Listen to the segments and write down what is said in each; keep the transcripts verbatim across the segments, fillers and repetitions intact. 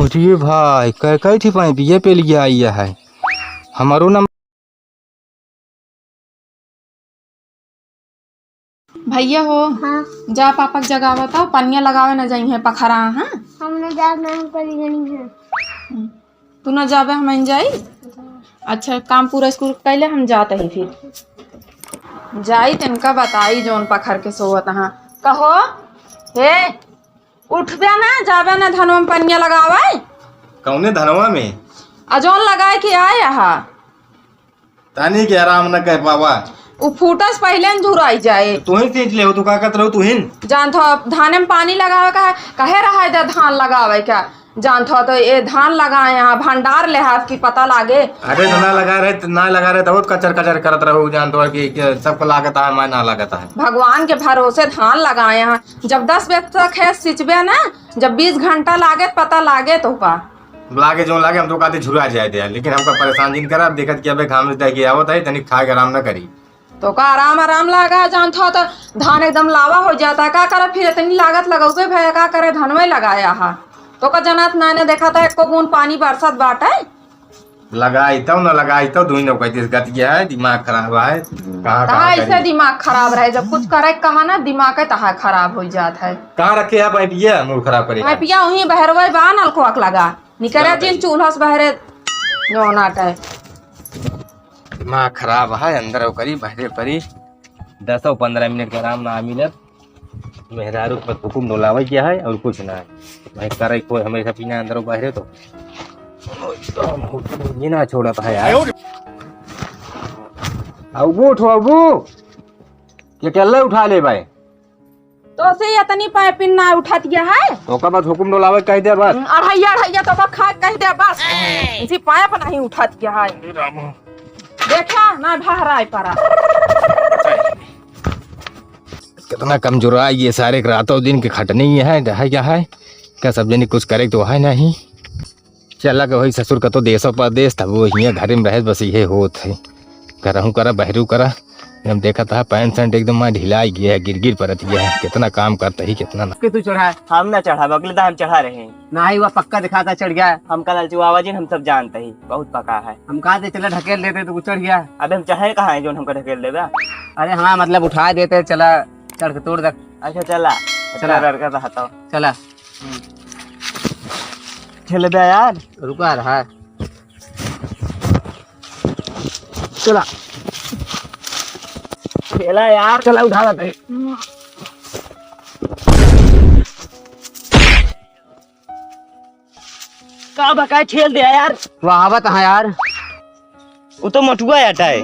अरे भाई, कै कै ठी पाइपिया पेलिया आई है। हमारो नंबर। भैया हो, हाँ। जा पापा के जगावा तो पनिया लगावे न जाई है पखरा, हाँ? हम न जाब, ना हम करी गनी है। हम्म। तू न जाबे, हम जाई? अच्छा, काम पूरा स्कूल कैले, हम जात ही फिर। जाई तिनका बताई जौन पखर के सोवत हाँ। कहो, हे, उठबे ना, जाबे ना धनवा में पनिया लगावे। कौने धनवा में? आ जौन लगाए के आए हा। तानी के आराम न कर पावा। उ फूटस पहिले न झुराई जाए। तू ही सींच ले हो, तू का करत रहो तू हिन? जानत हो, धाने में पानी लगावे का है, कहे रहा है दे धान लगावे का। जानत हो तो ये धान लगाए यहाँ भंडार ले हाथ की पता लागे। अरे तो ना लगा रहे, ना लगा रहे तो बहुत कचर कचर करत रहो, जानत हो कि, कि सबको लागत है, मैं ना लागत है। भगवान के भरोसे धान लगाए यहाँ, जब दस बजे तक है सिंचबे ना, जब बीस घंटा लागे पता लागे तो का। लागे जो लागे, हम तो कहते झुरा जाए दे, लेकिन हमका परेशान जिन करा। अब देखत कि अबे घाम से दह के आवत है, तनिक खाए के आराम न करी। तो का आराम, आराम लागा, जानत हो तो धान एकदम लावा हो जाता है। का करे फिर इतनी लागत लगौबे भैया, का करे धनवे लगाया हा। तो का जनात ना ने देखा था एको बूंद पानी बरसत बाटे। लगाई तब न लगाई तब दुई नौ कैसे गत गया है, दिमाग खराब है। कहाँ, कहाँ कहाँ ऐसे करी? दिमाग खराब रहे, जब कुछ करे के कहा ना दिमाग के तहा खराब हो जात है। कहाँ रखे आप पाइपिया, मूड खराब करे? पाइपिया वहीं बहरवे बा नलकुआ के लगा। निकरा चलो दिन भाई। चूल्हा से बहरे जौन आटा है। दिमाग खराब है, अंदर ओकरी बहरे परी। दस और पन्द्रह मिनट का आराम ना मिलत। मेहरारू पर हुकुम डोलावे क्या है और कुछ ना है। भाई करे कोई हमेशा पीना अंदर बहरे तो। ये ना छोड़त है यार। अबू उठो अबू। ये अकेले उठा ले भाई। तो से इतनी पाइपिन ना उठत गया है? तो का बस हुकुम डोलावे कह दे बस। अढ़ैया, अढ़ैया तो का खा कह दे बस। इसी पाइप नहीं उठत गया है। देखा ना बहराई परा। कितना कमजोर आ ये सारे के रातों दिन के खटनी है, है क्या है? क्या सब जनी कुछ करे तो है नहीं। चला के वही ससुर का तो देशों परदेश था, वो हियाँ घर में रहे, बस यही होत है। घरहूँ करा, बहरू करा, हम देखा था पैंट शर्ट एकदम माँ ढिलाई गया है, गिर गिर परत गया है। कितना काम करता ही, कितना ना। के तू चढ़ा? हम ना चढ़ा, अगले दान हम चढ़ा रहे हैं। ना ही वह पक्का दिखाता चढ़ गया। हम कल अलचुआवा जी, हम सब जानते ही, बहुत पक्का है। हम कहा थे चला ढकेल देते तो चढ़ गया। अबे हम चढ़े कहाँ है जो हमको ढकेल देगा? अरे हाँ, मतलब उठा देते, चला चढ़ के तोड़ दे। अच्छा चला, चला। चला लड़का रहता हूँ। चला। ठेले दे यार। रुका रहा। चला। ठेला यार। चला उठा लाते। का बकाए ठेल दे यार। वह आवत है यार। वो तो मटुआ आटा है।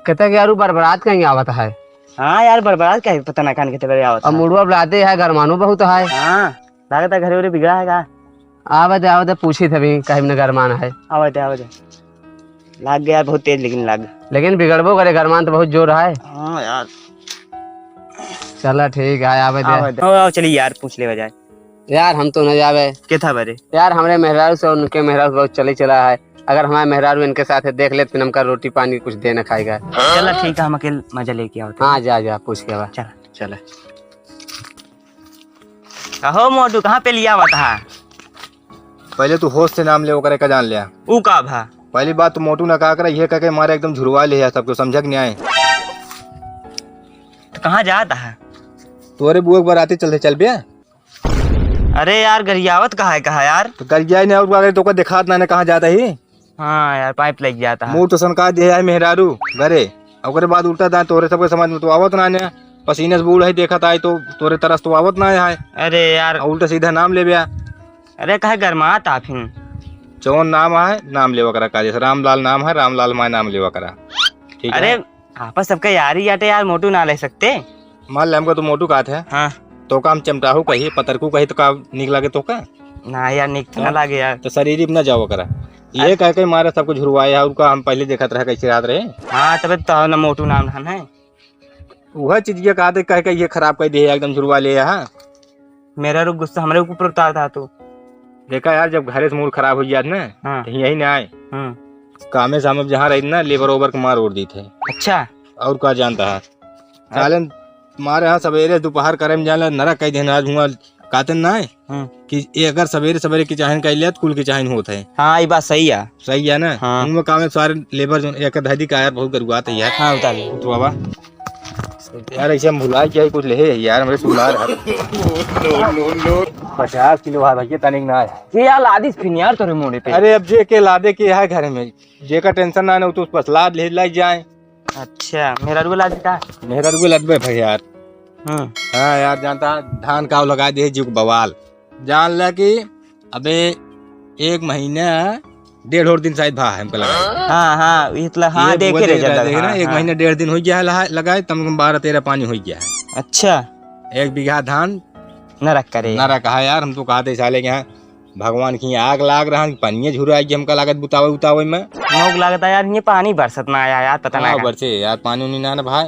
कहता कि यार वो बरबरात कहीं आवत है। हाँ यार, बरबरात का है, पता ना कान के तेरे आवत अब है। मुड़वा बुलाते है, गरमानो बहुत है। हाँ, लागत है घरे उरे बिगड़ा है का? आवे दे, आवे दे, पूछी थे भी, कहीं न गरमान है। आवे दे, आवे दे। लाग गया बहुत तेज, लेकिन लाग। लेकिन बिगड़बो करे, गरमान तो बहुत जोर है। हाँ यार। चला ठीक है, आवे दे। आवे दे। आओ, आओ, चलिए यार, पूछ लेवा जाए। यार, हम तो न जावे। के था बरे? यार, हमरे मेहरारू से उनके मेहरारू बहुत चली चला है। अगर हमारे मेहरारू इनके साथ देख ले, तो इनका रोटी पानी कुछ दे न खाएगा। चला ठीक है, हम अकेले मजा लेके आओ। हाँ, जा, जा, पूछ के आवा। चला। चला। कहो मोटू, कहाँ पे लिया हुआ था? पहले तू होश से नाम ले, ओकरे का जान लिया। ऊ का भा? पहली बात तो मोटू ना कहा करे, ये कह के मारे एकदम झुरवा ले है सबको, समझक नहीं आए। तो कहाँ जात है? तोरे बुआ के बराती चलते चल बे। अरे यार, गरियावत कहा है, कहा यार? तो गरिया ही नहीं, और अगर तो को दिखात ना, ना कहाँ जाता ही। हाँ यार, पाइप लग जाता है। मुंह तो सनका दे है मेहरारू घरे, ओकरे बाद उल्टा दाएं तोरे सबके समझ में तो आवत ना ने। पसीने से बूढ़ है, देखत आई तो तोरे तरस तो आवत ना है। अरे यार। और उल्टा सीधा नाम लेबे आ। अरे काहे गरमात आ फिन? जौन नाम है, नाम लेवा करा का, जैसे रामलाल नाम है, रामलाल माय नाम लेवा करा। ठीक अरे, है? आपस सबके यारी आटे यार, मोटू ना ले सकते? मान ले हमको तो मोटू कहत है। हाँ। तो का हम चमटाहू कही, पतरकू कही तो का नीक लागे तो का? ना यार, नीक तो ना हाँ? लागे यार। तो शरीर में ना जावा करा। ये अरे कह के मारे सबको झुरवाए है, उनका हम पहले देखत रहे कैसे रहत रहे। हाँ, तबे तो ना मोटू नाम धन है। वह चीज ये कहते कह के ये खराब कर दिए, एकदम झुरवा ले यहाँ। मेरा रुक गुस्सा हमरे ऊपर उतार था तू। देखा यार, जब घरे से मूड खराब हो जात ना, हाँ। तो यही ना आए। हम्म। कामे सामे जहाँ रही ना, लेबर ओबर के मार ओर दी थे। अच्छा। और का जानता है? अरे। साले मारे यहाँ सवेरे दोपहर करे में जाने नरक कह देना, आज हुआ कहते ना है हम्म। कि ये अगर सवेरे सवेरे किचाहिन कइ लिया तो कुल किचाहिन होत है। हाँ, ये बात सही है। सही है ना? हाँ। उनमें काम है सारे लेबर जो एक धैदी का यार बहुत गरुआत है यार। हाँ, उतार ले। उठवावा। यार ऐसे हम भुला क्या कुछ ले है यार, हमरे सुनार है। पचास किलो भाई भैया तनिक ना है। ये यार लादिस फिन यार तोरे मोड़े पे। अरे अब जे के लादे के है घर में, जे का टेंशन ना है, वो तो बस लाद ले, ले जाए। अच्छा, मेहरारू लाद का? मेहरारू लादबे भाई यार। हम्म। हाँ यार, जानता है, धान काव लगा दे जी बवाल। जान ला कि अबे एक महीना डेढ़ और दिन शायद भा है हमको लगा। हाँ, हाँ, इतला, हाँ, ये देखे बुआ रे देख रहा जल्दी, है, देखे ना, हाँ, एक हाँ। महीना डेढ़ दिन हो गया है लहा-, लगाए, तम बारह तेरह पानी हो गया है। अच्छा। एक बीघा धान नरक करे। नरक है यार, हम तो कहते साले के यहाँ भगवान की आग लाग रहा है, पनिये झुराई के हमका लागत बुतावे उतावे में। मोग लागता यार, ये पानी बरसत ना आया यार, पता ना हाँ, का। बरसे यार, पानी उनी ना, ना भाई।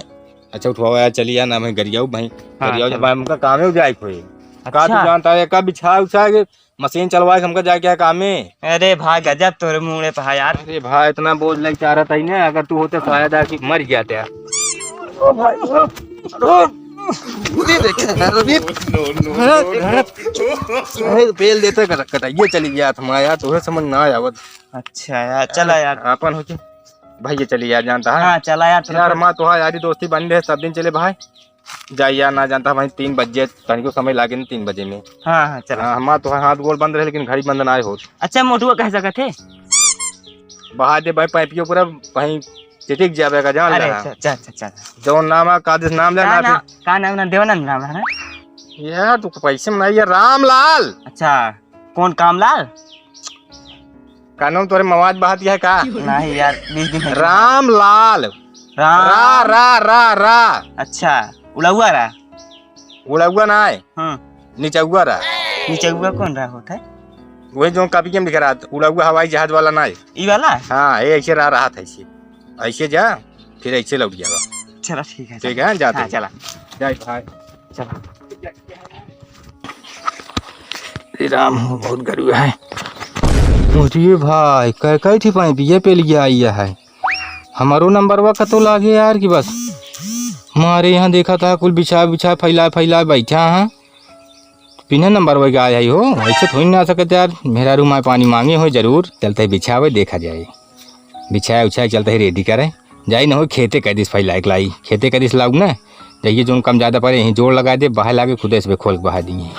अच्छा, उठवाओ यार, चली यार, ना भाई, गरियाऊ भाई, हाँ, गरियाऊ चल। जब हमका कामे हो जाए कोई। का तू अच्छा। जानता है, का बिछा उछा के मशीन चलवा के हमका जाए क्या कामे? अरे भाई, गजब तोरे मुंह पे है यार। अरे भाई, इतना बोझ लेके आ रहा था ही ना, अगर तू होते तो शायद आके मर गया था। ओ भाई, ओ, ओ, ये देखे यार, अभी अरे, पेल देते कट-, कटाइए चली गया था यार, तोहे समझ ना आवत। अच्छा यार, चला यार। अपन हो के भाई ये चली यार, जानता है? हाँ, चला यार, चला। यार, माँ तोहार यारी दोस्ती बन रहे सब दिन चले भाई। जा यार, ना जानता भाई, तीन बजे, तनिको समय लागे न तीन बजे में। हाँ, हाँ, चला। हाँ, हमार तोहार हाथ गोड़ बंद रहे, लेकिन घड़ी बंद ना हो। अच्छा, मोटुआ कह सकत है? बहा दे भाई, पाइपियो पूरा वहीं चिटिक जावे का, जान अरे, ले। अच्छा, अच्छा, अच्छा, अच्छा। जौन नाम है, कादिस नाम ले का ना नाम, फिर। का नाम ना, देवानंद नाम है ना? यार, तू पैसे में नहीं है, रामलाल। अच्छा, कौन कामलाल? का नाम तोरे मवाद बहात है का? नहीं यार, बीस दिन है। रामलाल। राम रा, रा, रा, रा। अच्छा, उड़ौआ रा। उड़ौआ ना है। हाँ। निचौआ रा। निचौआ कौन रा होत है? वही जो कॉपी में लिख रहा था, उड़ौआ हवाई जहाज वाला ना है। ई वाला? हाँ, ये ऐसे रा रहा था ऐसे। ऐसे जा, फिर ऐसे लौट जावा। चला, ठीक है, ठीक चला। है, जाते हाँ, हैं। चला। जय भाई। चला। अरे राम हो, बहुत गरीब है। अरे भाई, कै, कै ठी पाइप ये पे लिया आई है। हमारो नंबरवा कतो लागे यार कि बस। हमारे यहाँ देखा था कुल बिछा बिछा फैला फैला बैठा है। बिना नंबरवा के आया ही हो, ऐसे थोड़ी ना आ सकते यार। मेहरारू माय पानी मांगे हो जरूर, चलते बिछावे देखा जाए। बिछाए उछाए चलते ही रेडी करे। जाई न हो खेते कह दिस फैला एक लाई, खेते कह दिस लाऊ ना। जाइए जोन कम ज्यादा पड़े, यहीं जोड़ लगा दे, बाहर लागे खुदे से खोल के बहा दिए।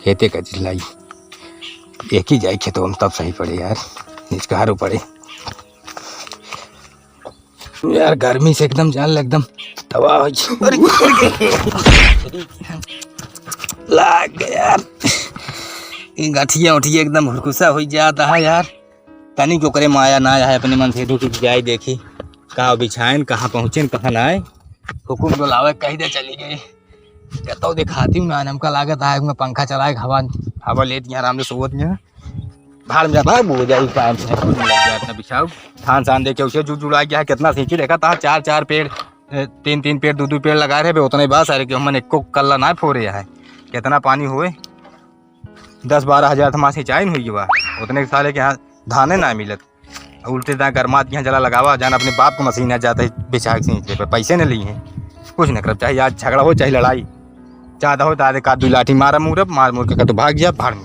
खेते कह दिस लाई। एक ही जाए खेतवा में तब सही पड़े यार, निचकारो पड़े। यार गर्मी से एकदम जान ले एकदम तबाह हो गई। अरे, लाग गया यार। ये गठिया उठिया एकदम हुरकुसा हो जाता है यार। तनिक ओकरे माया ना आए, अपने मन से रुक जाए, देखी का बिछाएन, कहाँ पहुँचेन, कहाँ ना आए। हुकुम डोलावे कह दे चली गई। कतौ दिखाती हूँ ना, हमका लागत आए, मैं पंखा चलाए, हवा, हवा लेत यहाँ आराम से सोवत यहाँ। भाड़ में जा, भाग, वो जाई, पाएन से कुल मिल गया, इतना बिछाओ। धान सान देखे उसे जुड़ जुड़ा गया है, कितना सींची देखा था, चार चार पेड़, ए, तीन तीन पेड़, दो दो पेड़ लगा रहे बे, उतने बात सारे के हमन एको कल्ला ना फोरे है। कितना पानी हुए, दस बारह हजार तो माँ सिंचाई नहीं हुई बा, उतने साले के यहाँ धाने ना मिलत। उल्टे दाएं गरमात के यहाँ जला लगावा, जान अपने बाप को मशीन है, जाता है बिछा के सींच ले, पर पैसे नहीं लिए हैं। कुछ न करब, चाहे आज झगड़ा हो, चाहे लड़ाई, ज्यादा हो तो आधे का दो लाठी मारा मुरब, मार मुर के कतो भाग गया, भाड़ में।